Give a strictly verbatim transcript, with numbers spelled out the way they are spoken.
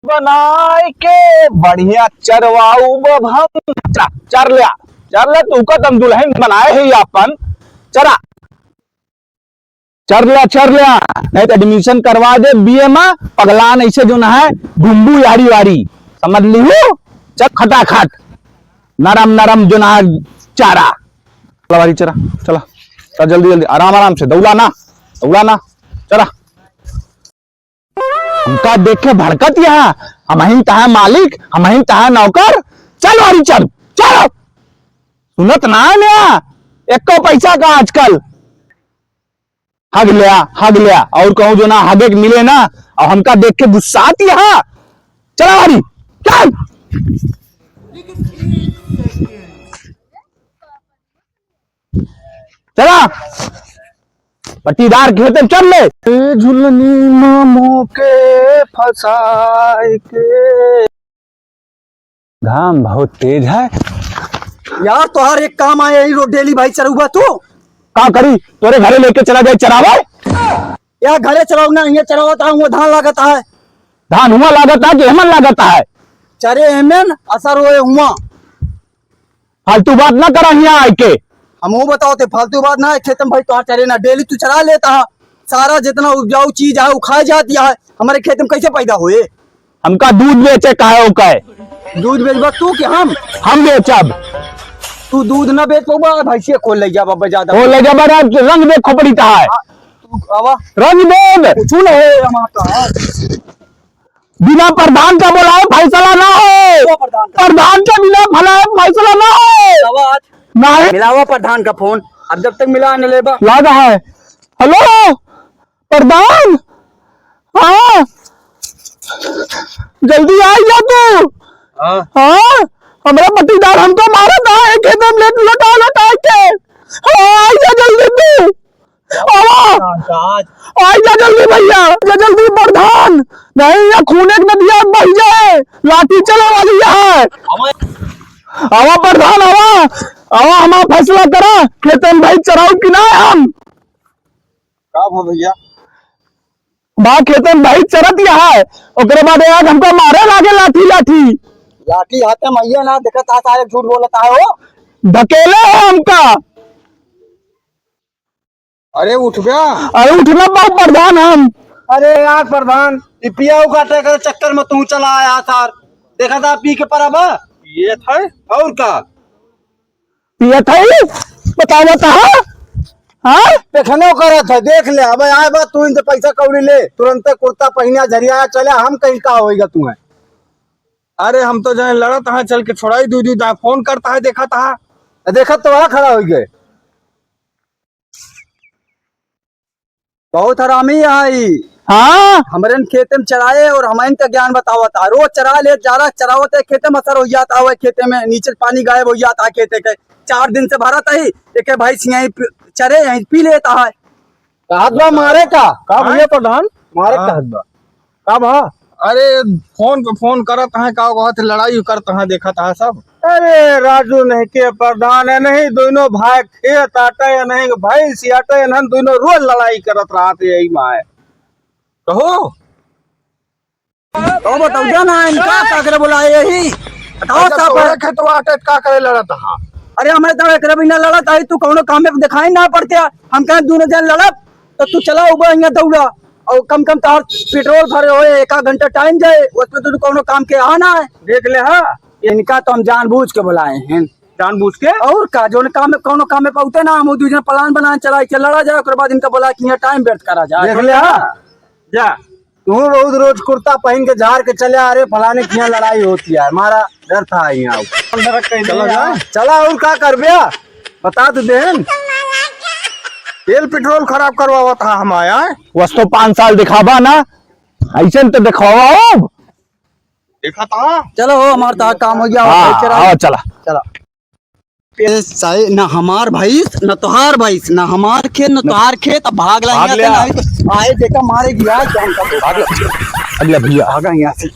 बनाए के बढ़िया चरवाऊ बब हम। चरा, चर ल्या, चर ल्या, तू का तम दुल्हन बनाए है आपन। चरा, चर ल्या, चर ल्या, नहीं तो admission करवा दे बीए में। पगलान ऐसे जो ना है, घुम्बू यारी वारी, समझ लिहू? चल खटाखट, नरम नरम जो ना है, चारा। चला वारी चरा, चला, चला जल्दी जल्दी, आराम आराम से, दौड़ा ना, दौड़ा ना, चला। हमका देख के भड़कत यहाँ, हमहिन तहां मालिक, हमहिन तहां नौकर। चल वारी चल, चल। सुनत ना है नया, एको पैसा का आजकल। हग ल्या, हग ल्या, और कहूँ जो ना हगे के मिले ना, और हमका देख के गुस्सात यहाँ। चला वारी, चल। चला, पट्टीदार खेते चल ले। ए झुलनी मामो के फंसाए के। घाम बहुत तेज है। यार, तोहार एक काम आए, यही रोड डेली भाई चरउबा तू। का करी, तोरे घरे लेके चला जाए चरावे? या घरे चराऊ ना, ये चरावत है, वो धान लागत है। धान हुआ लागत है कि हेमन लागत है? चरे हेमन, असर होए हुआ। फालतू बात ना करा हियाँ आइके। हम वो बताओ ते फालतू बात ना है, खेत में भाई तोहार चरे ना, डेली तू चरा लेता है, सारा जितना उपजाऊ चीज है वो खा जाती है, हमारे खेत में कैसे पैदा होए? हमका दूध बेचे का है ओके? दूध बेचबा तू कि हम? हम बेचब। तू दूध ना बेच पउबा, भैंसिया खोल ले जाबा, बा ज्यादा। खोल ले जाबा ना, रंग दे खोपड़ी ता है। आ, तू आवा। रंग दे। कुछ नहीं है हमारा। बिना प्रधान का बोलाए फैसला ना हो। क्या प्रधान का? प्रधान के बिना भला फैसला ना हो। आवाज। ना है। मिलावा प्रधान का फोन। अब जब तक मिला न लेबा। लागा है। हेलो, प्रधान। हाँ, जल्दी आ जा तू। हाँ। हाँ, हमरा पट्टीदार हमको मारा था, एक खेत में लेट लौटा लौटा के। हाँ, आ जा जल्दी तू। आवा। आज। आ जा जल्दी भैया, आ जा जल्दी प्रधान। नहीं, ये खून एक नदिया बह जाए, लाठी चले वाली है। आवा। आवा प्रधान, आवा। आवा, हमारा फैसला करा, खेतन भाई चराऊ कि ना हम। का भा भैया? बा खेतन भाई चरत यहाँ है, ओकरे बाद आज हमका मारे लागे लाठी लाठी। लाठी हाथे में ये ना देखत आ, सारे झूठ बोलत है हो। ढकेले है हमका। अरे उठ बे। अरे उठना बाबू प्रधान हम। अरे यार प्रधान, ई पियाऊ काटे के चक्कर में तू चला आया सार। देखा था पी के परब। ये था? और का? पियत है? बतावा तो हाँ? हाँ? देखनो करत है, देख ले। अब आए बा तू इनसे पैसा कौड़ी ले, तुरंते कुर्ता पहिनिया झरिया चले, हम कहीं का होइगा तुम्हें। अरे हम तो जाने लड़त हाँ, चल के छोड़ाई दू दू दा फोन करता है, देखत हाँ। देखत तो वहाँ खड़ा होइ गए। बहुत हरामी है ई। हाँ। हमरन खेते में चराए और हमन का ज्ञान बतावत है। रोज चरा ले, चारा चरावत है, खेते में असर हो जाता है, खेते में नीचे पानी गायब हो जाता है, खेते के चार दिन से भरत है, एक भाई सियाई पी-, चरे यहीं पी लेता है। कहत बा मारे का? का भैया प्रधान? मारे हाँ। कहत बा। का भा? अरे, फोन पे फोन करत हैं, का कहत लड़ाई करत हैं, देखत हैं सब। अरे, राजू नहीं के प्रधान है, नहीं, दोनों भाई खेत आटे है, नहीं, भैंस आटे है, नहीं, दोनों रोज लड़ाई करत रहत है, यही माय। कहो। तो बताओ जा ना, इनका का करे बोला यही? बताओ अच्छा, सब। तोरे खेतवा आटे का करे लड़त हा? अरे, हमें तो एकरे बिना लड़त आई, तू कौनो काम में दिखाई ना पड़ते, हम कहें दोनों जन लड़त, तो तू चला उबा यहाँ दौड़ा, और कम कम तार पेट्रोल भरे होए, एक आध घंटा टाइम जाए, उसमें तो तू कौनो काम के आ ना है। देख ले, हाँ, इनका तो हम जानबूझ के बुलाए हैं। जानबूझ के? और का, जोन काम में, कौनो काम में पहुँचते ना, हम वो दू जन प्लान बनाए चला, इसे लड़ा जाए, ओकर बाद इनका बुला के यहाँ टाइम व्यर्थ करा जाए। देख ले, हाँ। जा। तू बहुत रोज कुर्ता पहन के झाड़ के चले आ रहे, फलाने के यहाँ लड़ाई होती है, हमारा डर था यहाँ। चला जा। चला और का करबे? बता तो देन। तेल पेट्रोल खराब करवावा था हम आया है। वस तो पाँच साल दिखाबा ना, ऐसे न तो दिखावा हो। देखा था। चलो हो, हमार तो काम हो गया, हाँ, भाई, चला। हाँ, चला। चला। ए, साले, ना हमार भैंस, ना तोहार भैंस, ना हमार खेत, ना तोहार खेत, अब भाग ला भाग यहाँ से, ले। नहीं तो आए देखा मारे गिरा, जान का तो। भाग ले। भाग ले भैया। भागा यहाँ से।